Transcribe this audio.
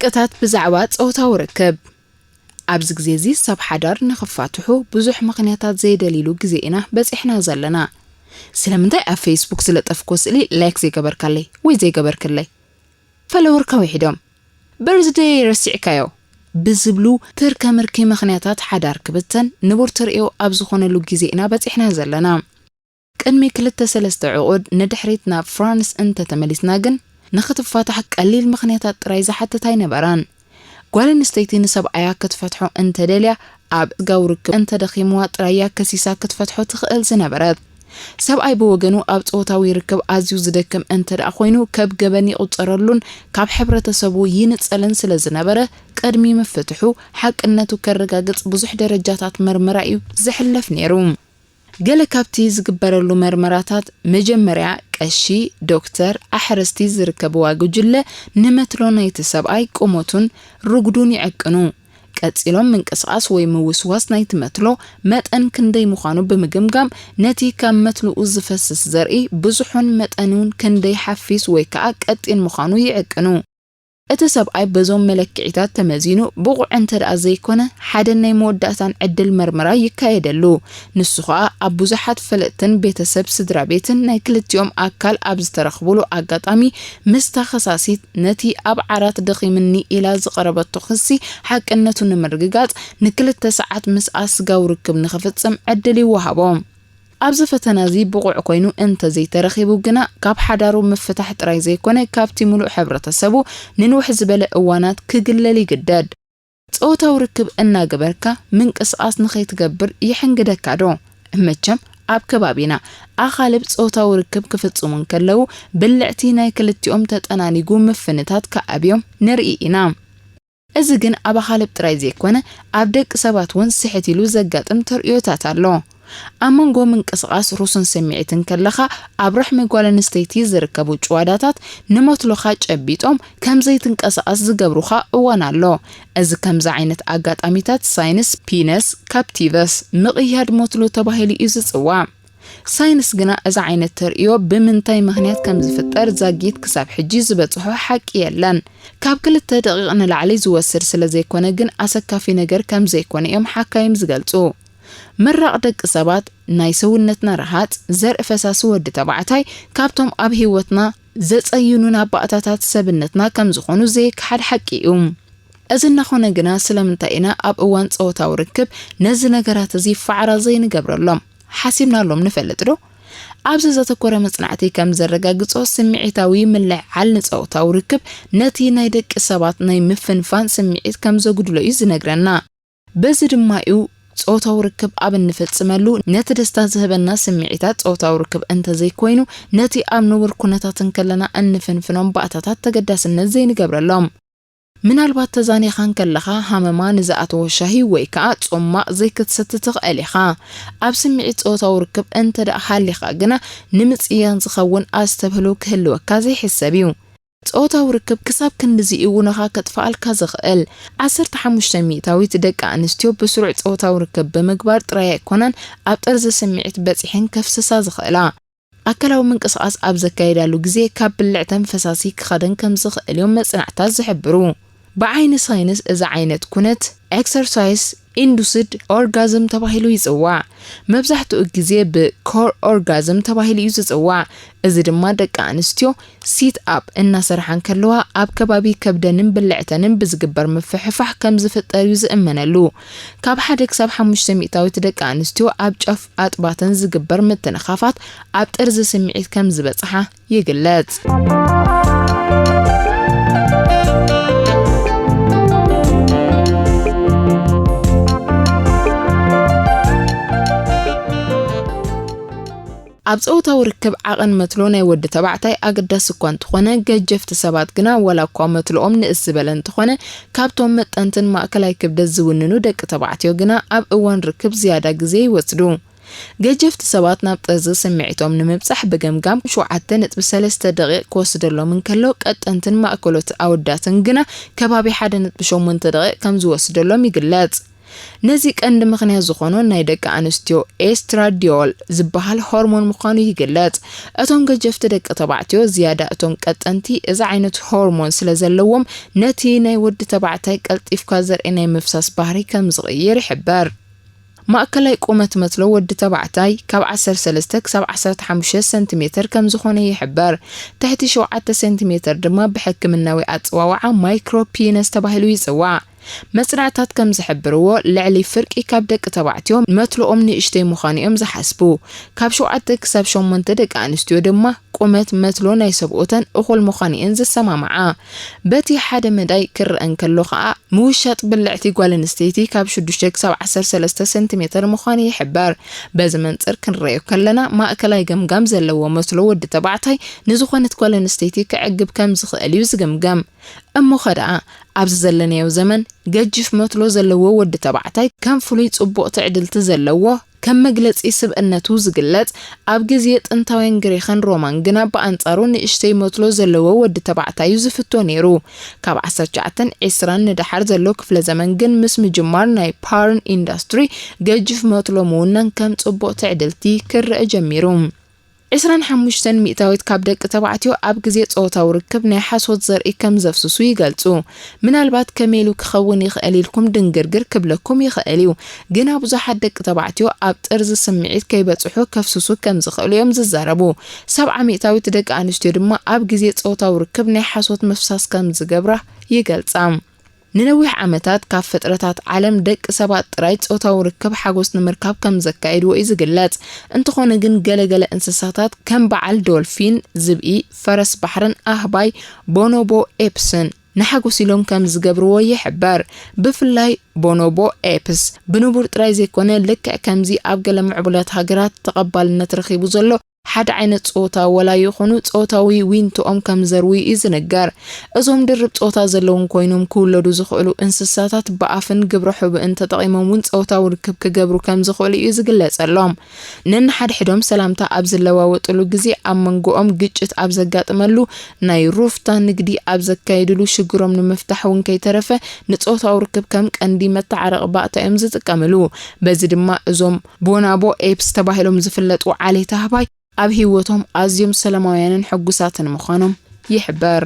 እታት ብዛዕባ ጾታዊ ርክብ። ኣብዚ ግዜ እዚ ሰብ ሓዳር ንኽፋትሑ ብዙሕ ምኽንያታት ዘይደልይሉ ግዜ ኢና በጺሕና ዘለና። ስለምንታይ ኣብ ፌስቡክ ዝለጠፍኩዎ ስእሊ ላይክ ዘይገበርካለይ ወይ ዘይገበርክለይ? ፈለወርካ ውሒዶም። በርዝደይ ረሲዕካዮ ብዝብሉ ትርከ ምርኪ ምኽንያታት ሓዳር ክብተን ንቡር ተርእዮ ኣብ ዝኾነሉ ግዜ ኢና በጺሕና ዘለና። ቅድሚ ክልተ ሰለስተ ዕቑድ ንድሕሪት ናብ ፍራንስ እንተተመሊስና ግን፣ ንኽትፋታሕ ቀሊል ምኽንያታት ጥራይ ዝሓትት ኣይነበራን። ጓል ኣንስተይቲ ንሰብኣያ ክትፈትሖ እንተደልያ፣ ኣብ ስጋዊ ርክብ እንተደኺምዋ ጥራይ እያ ከሲሳ ክትፈትሖ ትኽእል ዝነበረት። ሰብኣይ ብወገኑ ኣብ ጾታዊ ርክብ ኣዝዩ ዝደክም እንተ ደኣ ኮይኑ፣ ከብ ገበን ይቑጸረሉን ካብ ሕብረተሰቡ ይንጸልን ስለ ዝነበረ፣ ቅድሚ ምፍትሑ ሓቅነቱ ከረጋግጽ ብዙሕ ደረጃታት መርመራ እዩ ዝሕለፍ ነይሩ። ገለ ካብቲ ዝግበረሉ መርመራታት፣ መጀመርያ ቀሺ፣ ዶክተር፣ ኣሕረስቲ ዝርከብዋ ጉጅለ ንመትሎ ናይቲ ሰብኣይ ቁመቱን ርጉዱን ይዕቅኑ። ቀጺሎም ምንቅስቓስ ወይ ምውስዋስ ናይቲ መትሎ መጠን ክንደይ ምዃኑ ብምግምጋም፣ ነቲ ካብ መትልኡ ዝፈስስ ዘርኢ ብዙሑን መጠኑን ክንደይ ሓፊስ ወይ ከኣ ቀጢን ምዃኑ ይዕቅኑ። እቲ ሰብኣይ በዞም መለክዒታት ተመዚኑ ብቑዕ እንተ ደኣ ዘይኮነ፣ ሓደ ናይ መወዳእታን ዕድል መርመራ ይካየደሉ። ንሱ ኸኣ ኣብ ብዙሓት ፈለጥትን ቤተሰብ ስድራ ቤትን ናይ ክልቲኦም ኣካል ኣብ ዝተረኽቡሉ ኣጋጣሚ ምስታ ከሳሲት ነቲ ኣብ ዓራት ደኺምኒ ኢላ ዝቐረበቶ ክሲ ሓቅነቱ ንምርግጋጽ ንክልተ ሰዓት ምስኣ ስጋዊ ርክብ ንኽፍጽም ዕድል ይወሃቦ። ኣብዚ ፈተና እዚ ብቑዕ ኮይኑ እንተ ዘይተረኺቡ ግና፣ ካብ ሓዳሩ ምፍታሕ ጥራይ ዘይኮነ፣ ካብቲ ምሉእ ሕብረተሰቡ ንንውሕ ዝበለ እዋናት ክግለል ይግደድ። ጾታዊ ርክብ እናገበርካ ምንቅስቓስ ንኸይትገብር ይሕንግደካ ዶ? መቸም ኣብ ከባቢና ኣኻልብ ጾታዊ ርክብ ክፍጽሙ እንከለዉ፣ ብልዕቲ ናይ ክልቲኦም ተጠናኒጉ ምፍንታት ክኣብዮም ንርኢ ኢና። እዚ ግን ኣብ ኣኻልብ ጥራይ ዘይኮነ፣ ኣብ ደቂ ሰባት እውን ስሕት ኢሉ ዘጋጥም ተርእዮታት ኣሎ። ኣብ መንጎ ምንቅስቓስ ሩሱን ስምዒትን ከለኻ፣ ኣብ ርሕሚ ጓል ኣንስተይቲ ዝርከቡ ጭዋዳታት ንመትሎኻ ጨቢጦም ከም ዘይትንቀሳቐስ ዝገብሩኻ እዋን ኣሎ። እዚ ከምዚ ዓይነት ኣጋጣሚታት ሳይንስ ፒነስ ካፕቲቨስ፣ ምቕያድ መትሎ፣ ተባሂሉ እዩ ዝጽዋዕ። ሳይንስ ግና እዚ ዓይነት ተርእዮ ብምንታይ ምኽንያት ከም ዝፍጠር ዛጊት ክሳብ ሕጂ ዝበጽሖ ሓቂ የለን። ካብ ክልተ ደቂቕ ንላዕሊ ዝወስድ ስለ ዘይኮነ ግን ኣሰካፊ ነገር ከም ዘይኮነ እዮም ሓካይም ዝገልጹ። ምራቕ ደቂ ሰባት፣ ናይ ሰውነትና ረሃጽ፣ ዘርኢ ፈሳሲ ወዲ ተባዕታይ፣ ካብቶም ኣብ ህይወትና ዘጸይኑና ባእታታት ሰብነትና ከም ዝኾኑ ዘይከሓድ ሓቂ እዩ። እዚ እናኾነ ግና ስለምንታይ ኢና ኣብ እዋን ጾታዊ ርክብ ነዚ ነገራት እዚ ፋዕራ ዘይንገብረሎም? ሓሲብናሎም ንፈልጥ ዶ? ኣብዚ ዘተኮረ መጽናዕቲ ከም ዘረጋግጾ፣ ስምዒታዊ ምልዕዓል ንጾታዊ ርክብ ነቲ ናይ ደቂ ሰባት ናይ ምፍንፋን ስምዒት ከም ዘጉድሎ እዩ ዝነግረና። በዚ ድማ እዩ ጾታዊ ርክብ ኣብ እንፍጽመሉ ነቲ ደስታ ዝህበና ስምዒታት ጾታዊ ርክብ እንተዘይኮይኑ፣ ነቲ ኣብ ንቡር ኩነታት እንከለና እንፍንፍኖም ባእታታት ተገዳስነት ዘይንገብረሎም። ምናልባት ተዛኒኻ እንከለኻ ሃመማ ንዝኣተዎ ሻሂ ወይ ከኣ ጾማቕ ዘይክትሰቲ ትኽእል ኢኻ። ኣብ ስምዒት ጾታዊ ርክብ እንተ ደኣ ሃሊኻ ግና፣ ንምጽያን ዝኸውን ኣስተብህሎ ክህልወካ ዘይሕሰብ እዩ። ጾታዊ ርክብ ክሳብ ክንድዚ እውንኻ ከጥፍኣልካ ዝኽእል። ዓሰርተ ሓሙሽተ ሚእታዊት ደቂ ኣንስትዮ ብስሩዕ ጾታዊ ርክብ ብምግባር ጥራይ ኣይኮናን ኣብ ጠርዚ ስምዒት በጺሐን ከፍስሳ ዝኽእላ። ኣካላዊ ምንቅስቓስ ኣብ ዘካየዳሉ ግዜ ካብ ብልዕተን ፈሳሲ ክኸደን ከም ዝኽእል እዮም መጽናዕታት ዝሕብሩ። ብዓይኒ ሳይንስ እዚ ዓይነት ኩነት ኤክሰርሳይስ ኢንዱስድ ኦርጋዝም ተባሂሉ ይጽዋዕ። መብዛሕትኡ ግዜ ብኮር ኦርጋዝም ተባሂሉ እዩ ዝጽዋዕ። እዚ ድማ ደቂ ኣንስትዮ ሲት ኣፕ እናሰርሓ እንከለዋ ኣብ ከባቢ ከብደንን ብልዕተንን ብዝግበር ምፍሕፋሕ ከም ዝፍጠር እዩ ዝእመነሉ። ካብ ሓደ ክሳብ ሓሙሽተ ሚእታዊት ደቂ ኣንስትዮ ኣብ ጫፍ ኣጥባተን ዝግበር ምትንኻፋት ኣብ ጥርዚ ስምዒት ከም ዝበጽሓ ይግለጽ። ኣብ ጾታዊ ርክብ ዓቐን መትሎ ናይ ወዲ ተባዕታይ ኣገዳሲ እኳ እንተኾነ፣ ገጀፍቲ ሰባት ግና ዋላ እኳ መትሎኦም ንእስ ዝበለ እንተኾነ፣ ካብቶም መጠንትን ማእከላይ ክብደት ዝውንኑ ደቂ ተባዕትዮ ግና ኣብ እዋን ርክብ ዝያዳ ግዜ ይወስዱ። ገጀፍቲ ሰባት ናብ ጠርዚ ስምዒቶም ንምብጻሕ ብገምጋም ሸውዓተ ነጥቢ ሰለስተ ደቂቕ ክወስደሎም እንከሎ፣ ቀጠንትን ማእከሎት ኣወዳትን ግና ከባቢ ሓደ ነጥቢ ሸሞንተ ደቂቕ ከም ዝወስደሎም ይግለጽ። ነዚ ቀንዲ ምኽንያት ዝኾኖ ናይ ደቂ ኣንስትዮ ኤስትራዲዮል ዝበሃል ሆርሞን ምዃኑ ይግለጽ። እቶም ገጀፍቲ ደቂ ተባዕትዮ ዝያዳ እቶም ቀጠንቲ እዚ ዓይነት ሆርሞን ስለ ዘለዎም፣ ነቲ ናይ ወዲ ተባዕታይ ቀልጢፍካ ዘርኢ ናይ ምፍሳስ ባህሪ ከም ዝቕይር ይሕበር። ማእከላይ ቁመት መትሎ ወዲ ተባዕታይ ካብ ዓሰርተ ሰለስተ ክሳብ ዓሰርተ ሓሙሽተ ሰንቲሜተር ከም ዝኾነ ይሕበር። ትሕቲ ሸውዓተ ሰንቲሜተር ድማ ብሕክምናዊ ኣጸዋውዓ ማይክሮ ፒነስ ተባሂሉ ይጽዋዕ። መጽናዕታት ከም ዝሕብርዎ፣ ልዕሊ ፍርቂ ካብ ደቂ ተባዕትዮ መትሎኦም ንእሽተይ ምዃኑ እዮም ዝሓስቡ። ካብ ሸውዓተ ክሳብ ሸሞንተ ደቂ ኣንስትዮ ድማ ቁመት መትሎ ናይ ሰብኡተን እኹል ምዃኑ እየን ዝሰማምዓ። በቲ ሓደ መዳይ ክረአ እንከሎ ኸኣ፣ ምውሻጥ ብልዕቲ ጓል ኣንስተይቲ ካብ ሽዱሽተ ክሳብ ዓሰርተ ሰለስተ ሰንቲሜተር ምዃኑ ይሕበር። በዚ መንጽር ክንረዮ ከለና፣ ማእከላይ ገምጋም ዘለዎ መትሎ ወዲ ተባዕታይ ንዝኾነት ጓል ኣንስተይቲ ከዕግብ ከም ዝኽእል እዩ ዝግምገም። እሞ ኸ ደኣ፣ ኣብዚ ዘለናዮ ዘመን፣ ገጅፍ መትሎ ዘለዎ ወዲ ተባዕታይ ከም ፍሉይ ጽቡቕ ትዕድልቲ ዘለዎ፣ ከም መግለጺ ስብእነቱ ዝግለጽ፣ ኣብ ግዜ ጥንታውያን ግሪኽን ሮማን ግና ብኣንጻሩ ንእሽተይ መትሎ ዘለዎ ወዲ ተባዕታይ እዩ ዝፍቶ ነይሩ። ካብ ዓሰርተ ትሽዓተን ዕስራን ንደሓር ዘሎ ክፍለ ዘመን ግን፣ ምስ ምጅማር ናይ ፓርን ኢንዳስትሪ፣ ገጅፍ መትሎ ምውናን ከም ጽቡቕ ትዕድልቲ ክረአ ጀሚሩ። ዕስራን ሓሙሽተን ሚእታዊት ካብ ደቂ ተባዕትዮ ኣብ ግዜ ጾታዊ ርክብ ናይ ሓሶት ዘርኢ ከም ዘፍስሱ ይገልጹ። ምናልባት ከመይ ኢሉ ክኸውን ይኽእል ኢልኩም ድንግርግር ክብለኩም ይኽእል እዩ። ግና ብዙሓት ደቂ ተባዕትዮ ኣብ ጥርዚ ስምዒት ከይበጽሑ ከፍስሱ ከም ዝኽእሉ እዮም ዝዛረቡ። ሰብዓ ሚእታዊት ደቂ ኣንስትዮ ድማ ኣብ ግዜ ጾታዊ ርክብ ናይ ሓሶት ምፍሳስ ከም ዝገብራ ይገልጻ። ንነዊሕ ዓመታት ካብ ፍጥረታት ዓለም ደቂ ሰባት ጥራይ ጾታዊ ርክብ ሓጎስ ንምርካብ ከም ዘካየድዎ እዩ ዝግለጽ። እንተኾነ ግን ገለ ገለ እንስሳታት ከም በዓል ዶልፊን፣ ዝብኢ፣ ፈረስ ባሕርን ኣህባይ፣ ቦኖቦ ኤፕስን ንሓጎስ ኢሎም ከም ዝገብርዎ ይሕበር። ብፍላይ ቦኖቦ ኤፕስ ብንቡር ጥራይ ዘይኮነ ልክዕ ከምዚ ኣብ ገለ ምዕቡላት ሃገራት ተቐባልነት ረኺቡ ዘሎ ሓደ ዓይነት ጾታ ወላ ይኹኑ ጾታዊ ዊንትኦም ከም ዘርውዩ እዩ ዝንገር። እዞም ድርብ ጾታ ዘለዎም ኮይኖም ክውለዱ ዝኽእሉ እንስሳታት ብኣፍን ግብረ ሕቡእን ተጠቒሞም እውን ጾታዊ ርክብ ክገብሩ ከም ዝኽእሉ እዩ ዝግለጸሎም። ነንሓድሕዶም ሰላምታ ኣብ ዝለዋወጥሉ ግዜ፣ ኣብ መንጎኦም ግጭት ኣብ ዘጋጥመሉ፣ ናይ ሩፍታ ንግዲ ኣብ ዘካየድሉ፣ ሽግሮም ንምፍታሕ እውን ከይተረፈ ንጾታዊ ርክብ ከም ቀንዲ መተዓረቒ ባእታ እዮም ዝጥቀምሉ። በዚ ድማ እዞም ቦናቦ ኤፕስ ተባሂሎም ዝፍለጡ ዓሌት ኣህባይ ኣብ ህይወቶም ኣዝዮም ሰላማውያንን ሕጉሳትን ምዃኖም ይሕበር።